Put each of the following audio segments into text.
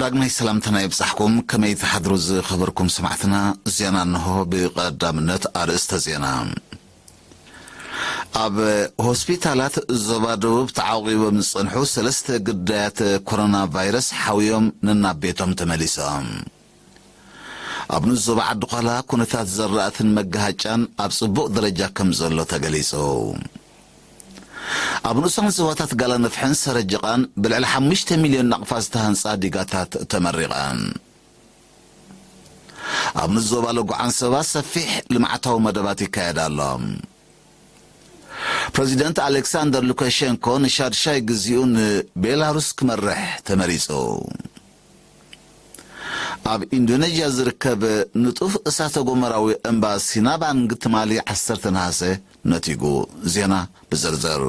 ዳግማይ ሰላምታና ይብጻሕኩም። ከመይ ትሓድሩ ዝኸበርኩም ሰማዕትና? ዜና እንሆ። ብቐዳምነት ኣርእስተ ዜና። ኣብ ሆስፒታላት ዞባ ደቡብ ተዓቂቦም ዝጸንሑ ሰለስተ ግዳያት ኮሮና ቫይረስ ሓውዮም ነናብ ቤቶም ተመሊሶም። ኣብ ንኡስ ዞባ ዓዲ ዃላ ኩነታት ዘራእትን መጋሃጫን ኣብ ጽቡቕ ደረጃ ከም ዘሎ ተገሊጹ። ኣብ ንኡሳን ዞባታት ጋላ ነፍሕን ሰረጅቓን ብልዕሊ ሓሙሽተ ሚልዮን ናቕፋ ዝተሃንጻ ዲጋታት ተመሪቐን። ኣብ ንኡስ ዞባ ለጉዓን ሰባ ሰፊሕ ልምዓታዊ መደባት ይካየድ ኣሎ። ፕረዚደንት ኣሌክሳንደር ሉካሸንኮ ንሻድሻይ ግዚኡ ንቤላሩስ ክመርሕ ተመሪጹ። ኣብ ኢንዶኔዥያ ዝርከብ ንጡፍ እሳተ ጎመራዊ እምባ ሲናባንግ ትማሊ ዓሰርተ ነሓሰ ነቲጉ። ዜና ብዝርዝር።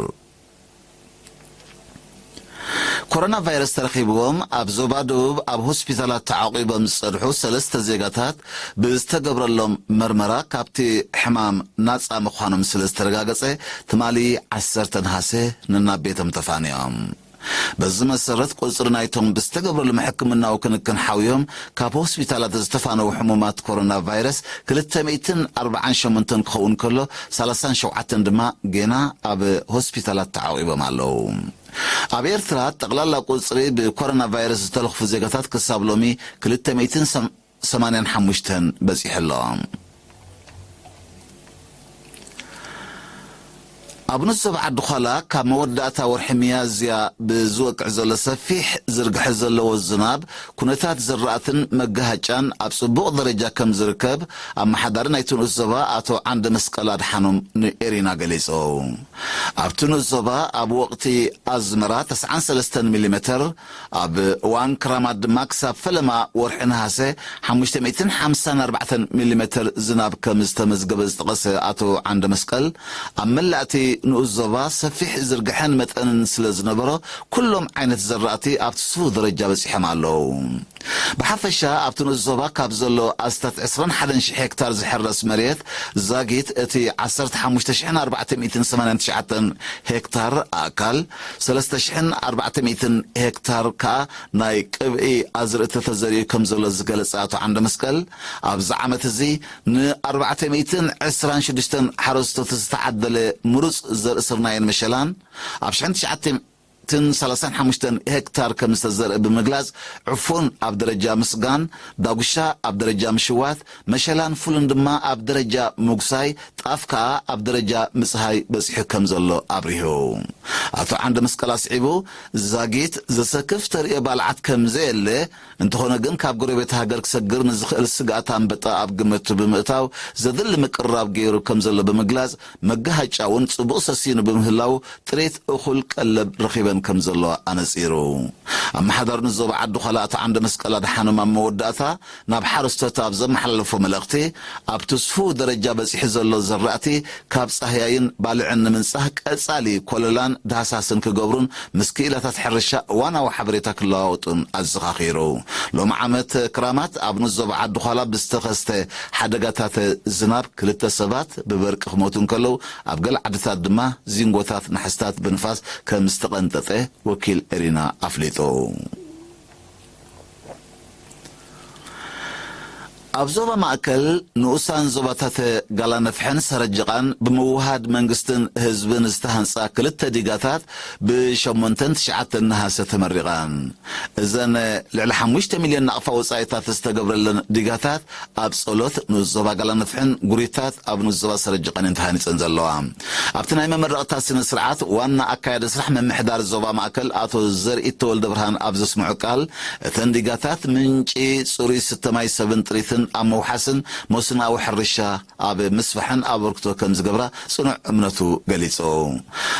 ኮሮና ቫይረስ ተረኺብዎም ኣብ ዞባ ደቡብ ኣብ ሆስፒታላት ተዓቂቦም ዝጸንሑ ሰለስተ ዜጋታት ብዝተገብረሎም መርመራ ካብቲ ሕማም ናጻ ምዃኖም ስለ ዝተረጋገጸ ትማሊ ዓሰርተ ነሓሰ ነናብ ቤቶም ተፋንዮም። በዚ መሰረት ቁጽሪ ናይቶም ብዝተገብረሎም ሕክምናዊ ክንክን ሓውዮም ካብ ሆስፒታላት ዝተፋነዉ ሕሙማት ኮሮና ቫይረስ ክልተ ሚእትን ኣርባዓን ሸሞንተን ክኸውን ከሎ ሰላሳን ሸውዓተን ድማ ጌና ኣብ ሆስፒታላት ተዓቂቦም ኣለዉ። ኣብ ኤርትራ ጠቕላላ ቁጽሪ ብኮሮና ቫይረስ ዝተለኽፉ ዜጋታት ክሳብ ሎሚ ክልተ ሚእትን ሰማንያን ሓሙሽተን በጺሑ ኣሎ። ኣብ ንኡስ ዞባ ዓዲ ዃላ ካብ መወዳእታ ወርሒ ሚያዝያ ብዝወቅዕ ዘሎ ሰፊሕ ዝርግሐ ዘለዎ ዝናብ ኩነታት ዝራእትን መጋሃጫን ኣብ ጽቡቕ ደረጃ ከም ዝርከብ ኣመሓዳሪ ናይቲ ንኡስ ዞባ ኣቶ ዓንደ መስቀል ኣድሓኖም ንኤሪና ገሊጹ። ኣብቲ ንኡስ ዞባ ኣብ ወቕቲ ኣዝመራ ተስዓን ሰለስተን ሚሊሜተር፣ ኣብ እዋን ክራማት ድማ ክሳብ ፈለማ ወርሒ ነሃሰ ሓሙሽተ ሚእትን ሓምሳን ኣርባዕተን ሚሊሜተር ዝናብ ከም ዝተመዝገበ ዝጠቐሰ ኣቶ ዓንደ መስቀል፣ ኣብ መላእ እቲ ንኡስ ዞባ ሰፊሕ ዝርግሐን መጠንን ስለ ዝነበሮ፣ ኩሎም ዓይነት ዘራእቲ ኣብቲ ስፉው ደረጃ በጺሖም ኣለዉ። ብሓፈሻ ኣብቲ ንኡስ ዞባ ካብ ዘሎ ኣስታት ዕስራን ሓደን ሽሕ ሄክታር ዝሕረስ መሬት ዛጊት እቲ ዓሰርተ ሓሙሽተ ሽሕን ኣርባዕተ ሚእትን ሰማንያን ትሽዓተን ሄክታር ኣካል፣ ሰለስተ ሽሕን ኣርባዕተ ሚእትን ሄክታር ከኣ ናይ ቅብኢ ኣዝርእቲ ተዘሪኡ ከም ዘሎ ዝገለጸ ኣቶ ዓንደ መስቀል፣ ኣብዚ ዓመት እዚ ንኣርባዕተ ሚእትን ዕስራን ሽዱሽተን ሓረስቶት ዝተዓደለ ምሩጽ ዘርኢ ስርናይን መሸላን ኣብ ሽሕን ትሽዓተ ሚእትን ሰላሳን ሓሙሽተን ሄክታር ከም ዝተዘርእ ብምግላጽ፣ ዕፉን ኣብ ደረጃ ምስጋን፣ ዳጉሻ ኣብ ደረጃ ምሽዋት፣ መሸላን ፉልን ድማ ኣብ ደረጃ ምጉሳይ፣ ጣፍ ከኣ ኣብ ደረጃ ምጽሃይ በጺሑ ከም ዘሎ ኣብሪሁ። ኣቶ ዓንደ መስቀል ኣስዒቡ፣ ዛጊት ዘሰክፍ ተርእዮ ባልዓት ከም ዘየለ፣ እንተኾነ ግን ካብ ጎረቤት ሃገር ክሰግር ንዝኽእል ስግኣት ኣንበጣ ኣብ ግምት ብምእታው ዘድሊ ምቅርራብ ገይሩ ከም ዘሎ ብምግላጽ፣ መጋሃጫ እውን ጽቡቕ ሰሲኑ ብምህላው ጥሪት እኹል ቀለብ ረኺበን ከም ዘለዋ ኣነጺሩ። ኣመሓዳሪ ንዞባ ዓዲ ዃላ ኣቶ ዓንደ መስቀል ኣድሓኖም ኣብ መወዳእታ ናብ ሓረስቶት ኣብ ዘመሓላለፎ መልእኽቲ፣ ኣብቲ ስፉው ደረጃ በጺሑ ዘሎ ዘራእቲ ካብ ጻህያይን ባልዕን ንምንጻህ ቀጻሊ ኮለላን ዳህሳስን ክገብሩን ምስ ክኢላታት ሕርሻ እዋናዊ ሓበሬታ ክለዋወጡን ኣዘኻኺሩ። ሎሚ ዓመት ክራማት ኣብ ንኡስ ዞባ ዓዲ ዃላ ብዝተኸስተ ሓደጋታት ዝናብ ክልተ ሰባት ብበርቂ ክሞቱ እንከለዉ፣ ኣብ ገለ ዓድታት ድማ ዚንጎታት ናሕስታት ብንፋስ ከም ዝተቐንጠጠ ወኪል ኤሪና ኣፍሊጡ። ኣብ ዞባ ማእከል ንኡሳን ዞባታት ጋላ ነፍሐን ሰረጅቓን ብምውሃድ መንግስትን ህዝብን ዝተሃንጻ ክልተ ዲጋታት ብሸሞንተን ትሽዓተን ነሃሰ ተመሪቐን። እዘን ልዕሊ ሓሙሽተ ሚልዮን ናቕፋ ወጻኢታት ዝተገብረለን ዲጋታት ኣብ ጸሎት ንኡስ ዞባ ጋላ ነፍሕን ጉሪታት ኣብ ንኡስ ዞባ ሰረጅቓን እየን ተሃኒጸን ዘለዋ። ኣብቲ ናይ መመረቕታ ስነ ስርዓት ዋና ኣካያዲ ስራሕ ምምሕዳር ዞባ ማእከል ኣቶ ዘርኢ ተወልደ ብርሃን ኣብ ዘስምዑ ቃል፣ እተን ዲጋታት ምንጪ ጽሩይ ስተ ማይ ሰብን ጥሪትን ኣብ ምውሓስን መስኖኣዊ ሕርሻ ኣብ ምስፋሕን ኣበርክቶ ከም ዝገብራ ጽኑዕ እምነቱ ገሊጹ።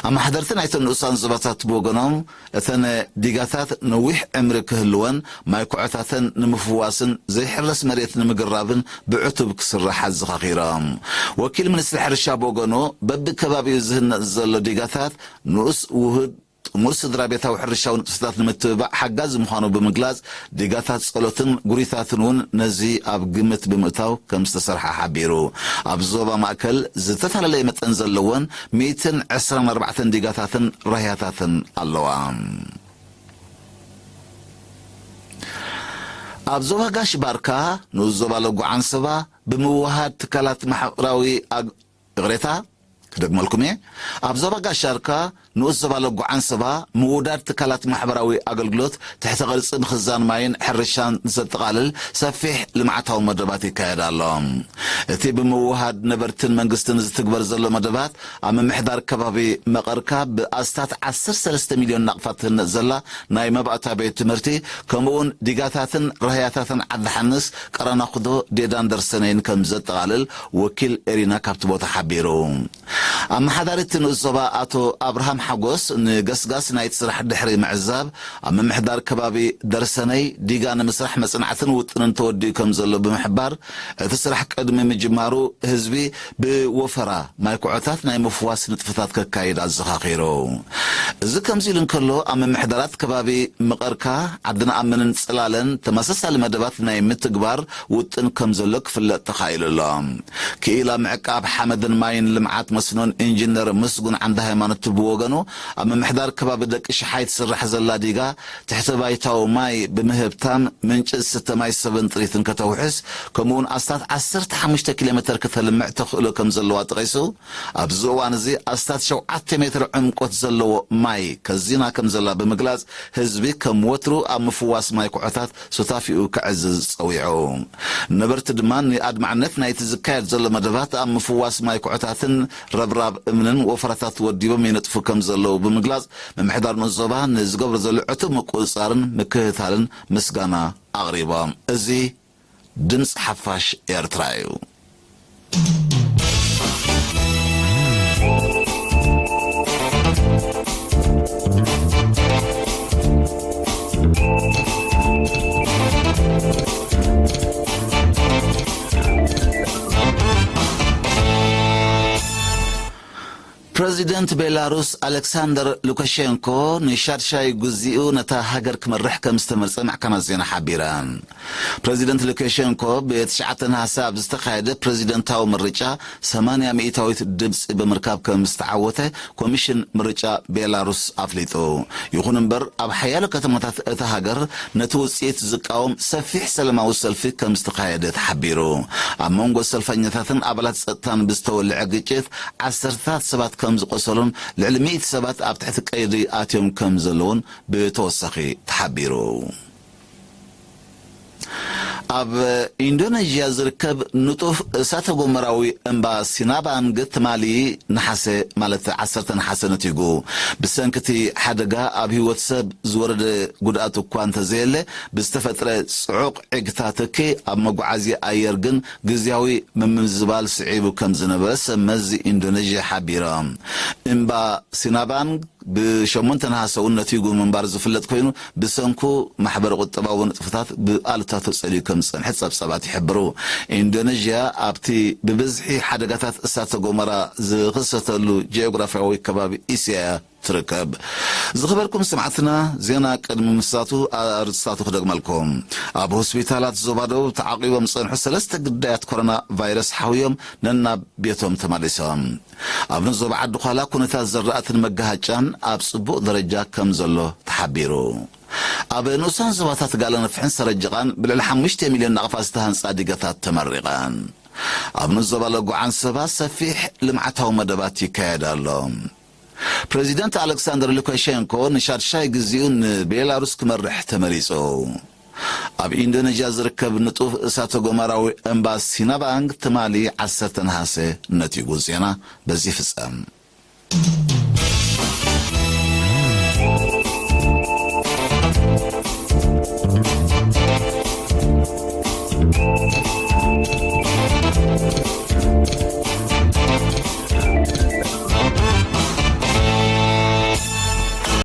ኣመሓደርቲ ናይተን ንኡሳን ዞባታት ብወገኖም፣ እተን ዲጋታት ነዊሕ ዕምሪ ክህልወን፣ ማይ ኩዖታተን ንምፍዋስን ዘይሕረስ መሬት ንምግራብን ብዕቱብ ክስራሕ ኣዘኻኺሮም። ወኪል ሚኒስትሪ ሕርሻ ብወገኑ፣ በብከባቢኡ ዝህነጽ ዘሎ ዲጋታት ንኡስ ውሁድ ጥሙር ስድራ ቤታዊ ሕርሻዊ ንጥፈታት ንምትብባዕ ሓጋዚ ምዃኑ ብምግላጽ፣ ዲጋታት ጸሎትን ጉሪታትን እውን ነዚ ኣብ ግምት ብምእታው ከም ዝተሰርሓ ሓቢሩ። ኣብ ዞባ ማእከል ዝተፈላለየ መጠን ዘለወን ሚእትን ዕስራን ኣርባዕተን ዲጋታትን ራህያታትን ኣለዋ። ኣብ ዞባ ጋሽ ባርካ ንኡስ ዞባ ለጉዓን ሰባ ብምውሃድ ትካላት ማሕበራዊ ኣግ-፣ ይቕሬታ፣ ክደግመልኩም እየ። ኣብ ዞባ ጋሽ ባርካ ንኡስ ዞባ ለጉዓን ሰባ ምውዳድ ትካላት ማሕበራዊ ኣገልግሎት ትሕተ ቅርጺ ምኽዛን ማይን ሕርሻን ዘጠቓልል ሰፊሕ ልምዓታዊ መደባት ይካየድ ኣሎ። እቲ ብምውሃድ ነበርትን መንግስትን ዝትግበር ዘሎ መደባት ኣብ ምምሕዳር ከባቢ መቐርካ ብኣስታት ዓሰርተ ሰለስተ ሚልዮን ናቕፋ ትህነጽ ዘላ ናይ መባእታ ቤት ትምህርቲ፣ ከምኡውን ዲጋታትን ራህያታትን ዓዲ ሓንስ፣ ቀራናኹዶ፣ ዴዳን ደርሰነይን ከም ዘጠቓልል ወኪል ኤሪና ካብቲ ቦታ ሓቢሩ። ኣመሓዳሪ እቲ ንኡስ ዞባ ኣቶ ኣብርሃም ሓጎስ ንገስጋስ ናይቲ ስራሕ ድሕሪ ምዕዛብ፣ ኣብ ምምሕዳር ከባቢ ደርሰነይ ዲጋ ንምስራሕ መጽናዕትን ውጥንን ተወዲኡ ከም ዘሎ ብምሕባር፣ እቲ ስራሕ ቅድሚ ምጅማሩ ህዝቢ ብወፈራ ማይ ኩዖታት ናይ ምፍዋስ ንጥፈታት ከካይድ ኣዘኻኺሩ። እዚ ከምዚ ኢሉ እንከሎ፣ ኣብ ምምሕዳራት ከባቢ መቐርካ፣ ዓዲ ነኣምንን ጽላለን ተመሳሳሊ መደባት ናይ ምትግባር ውጥን ከም ዘሎ ክፍለጥ ተኻኢሉ ኣሎ። ክኢላ ምዕቃብ ሓመድን ማይን ልምዓት መስኖን ኢንጂነር ምስጉን ዓንደ ሃይማኖት ብወገኑ፣ ኣብ ምምሕዳር ከባቢ ደቂ ሽሓይ ትስራሕ ዘላ ዲጋ ትሕተ ባይታዊ ማይ ብምህብታም ምንጪ ዝስተ ማይ ሰብን ጥሪትን ከተውሕስ፣ ከምኡውን ኣስታት ዓሰርተ ሓሙሽተ ኪሎ ሜተር ከተልምዕ ተኽእሎ ከም ዘለዋ ጠቒሱ፣ ኣብዚ እዋን እዚ ኣስታት ሸውዓተ ሜትር ዕምቆት ዘለዎ ማይ ከዚና ከም ዘላ ብምግላጽ፣ ህዝቢ ከም ወትሩ ኣብ ምፍዋስ ማይ ኩዖታት ሱታፊኡ ክዕዝዝ ጸዊዑ። ነበርቲ ድማ ንኣድማዕነት ናይቲ ዝካየድ ዘሎ መደባት ኣብ ምፍዋስ ማይ ኩዖታትን ረብራብ እምንን ወፈራታት ወዲቦም ይነጥፉ ከም ዘለዉ ብምግላጽ፣ ምምሕዳር ንኡስ ዞባ ንዝገብሮ ዘሎ ዕቱብ ምቁጽጻርን ምክትታልን ምስጋና ኣቕሪቦም። እዚ ድምፂ ሓፋሽ ኤርትራ እዩ። ፕረዚደንት ቤላሩስ ኣሌክሳንደር ሉካሼንኮ ንሻድሻይ ግዚኡ ነታ ሃገር ክመርሕ ከም ዝተመርጸ ማዕከናት ዜና ሓቢረን። ፕረዚደንት ሉካሼንኮ ብትሽዓተ ነሓሰ ኣብ ዝተኻየደ ፕረዚደንታዊ ምርጫ ሰማንያ ሚእታዊት ድምጺ ብምርካብ ከም ዝተዓወተ ኮሚሽን ምርጫ ቤላሩስ ኣፍሊጡ። ይኹን እምበር፣ ኣብ ሓያሎ ከተማታት እታ ሃገር ነቲ ውጽኢት ዝቃወም ሰፊሕ ሰላማዊ ሰልፊ ከም ዝተኻየደ ተሓቢሩ። ኣብ መንጎ ሰልፈኛታትን ኣባላት ጸጥታን ብዝተወልዐ ግጭት ዓሰርተታት ሰባት ከም ዝቆሰሉን ልዕሊ ሚእቲ ሰባት ኣብ ትሕቲ ቀይዲ ኣትዮም ከም ዘለዉን ብተወሳኺ ተሓቢሩ። ኣብ ኢንዶኔዥያ ዝርከብ ንጡፍ እሳተ ጎመራዊ እምባ ሲናባንግ ትማሊ ነሓሰ፣ ማለት ዓሰርተ ነሓሰ ነቲጉ። ብሰንኪ እቲ ሓደጋ ኣብ ህይወት ሰብ ዝወረደ ጉድኣት እኳ እንተዘየለ፣ ብዝተፈጥረ ጽዑቕ ዕግታ ትኪ ኣብ መጓዓዝያ ኣየር ግን ግዝያዊ ምምዝባል ስዒቡ ከም ዝነበረ ሰብ መዚ ኢንዶኔዥያ ሓቢሮም። እምባ ሲናባንግ ብሸሞንተ ነሓሰ እውን ነቲጉ ምንባር ዝፍለጥ ኮይኑ፣ ብሰንኩ ማሕበረ ቁጠባዊ ንጥፈታት ብኣሉታ ተጸልዩ ከም ዝጸንሐ ጸብጻባት ይሕብሩ። ኢንዶኔዥያ ኣብቲ ብብዝሒ ሓደጋታት እሳተ ጎመራ ዝኽሰተሉ ጂኦግራፍያዊ ከባቢ እስያ እያ ትርከብ። ዝኸበርኩም ሰማዕትና፣ ዜና ቅድሚ ምስታቱ ኣርእስታቱ ክደግመልኩም። ኣብ ሆስፒታላት ዞባ ደቡብ ተዓቂቦም ዝጸንሑ ሰለስተ ግዳያት ኮሮና ቫይረስ ሓውዮም ነናብ ቤቶም ተመሊሶም። ኣብ ንዞባ ዓዲ ዃላ ኩነታት ዘራእትን መጋሃጫን ኣብ ጽቡቕ ደረጃ ከም ዘሎ ተሓቢሩ። ኣብ ንኡሳን ዞባታት ጋለነፍሕን ሰረጀቓን ብልዕሊ ሓሙሽተ ሚልዮን ናቕፋ ዝተሃንጻ ዲጋታት ተመሪቐን። ኣብ ንዞባ ለጉዓን ሰባ ሰፊሕ ልምዓታዊ መደባት ይካየድ ኣሎ። ፕረዚደንት ኣሌክሳንደር ሉካሼንኮ ንሻድሻይ ግዜኡ ንቤላሩስ ክመርሕ ተመሪጹ። ኣብ ኢንዶኔዥያ ዝርከብ ንጡፍ እሳተ ጎመራዊ እምባ ሲናባንግ ትማሊ ዓሰርተ ነሓሰ ነቲጉ። ዜና በዚ ይፍጸም።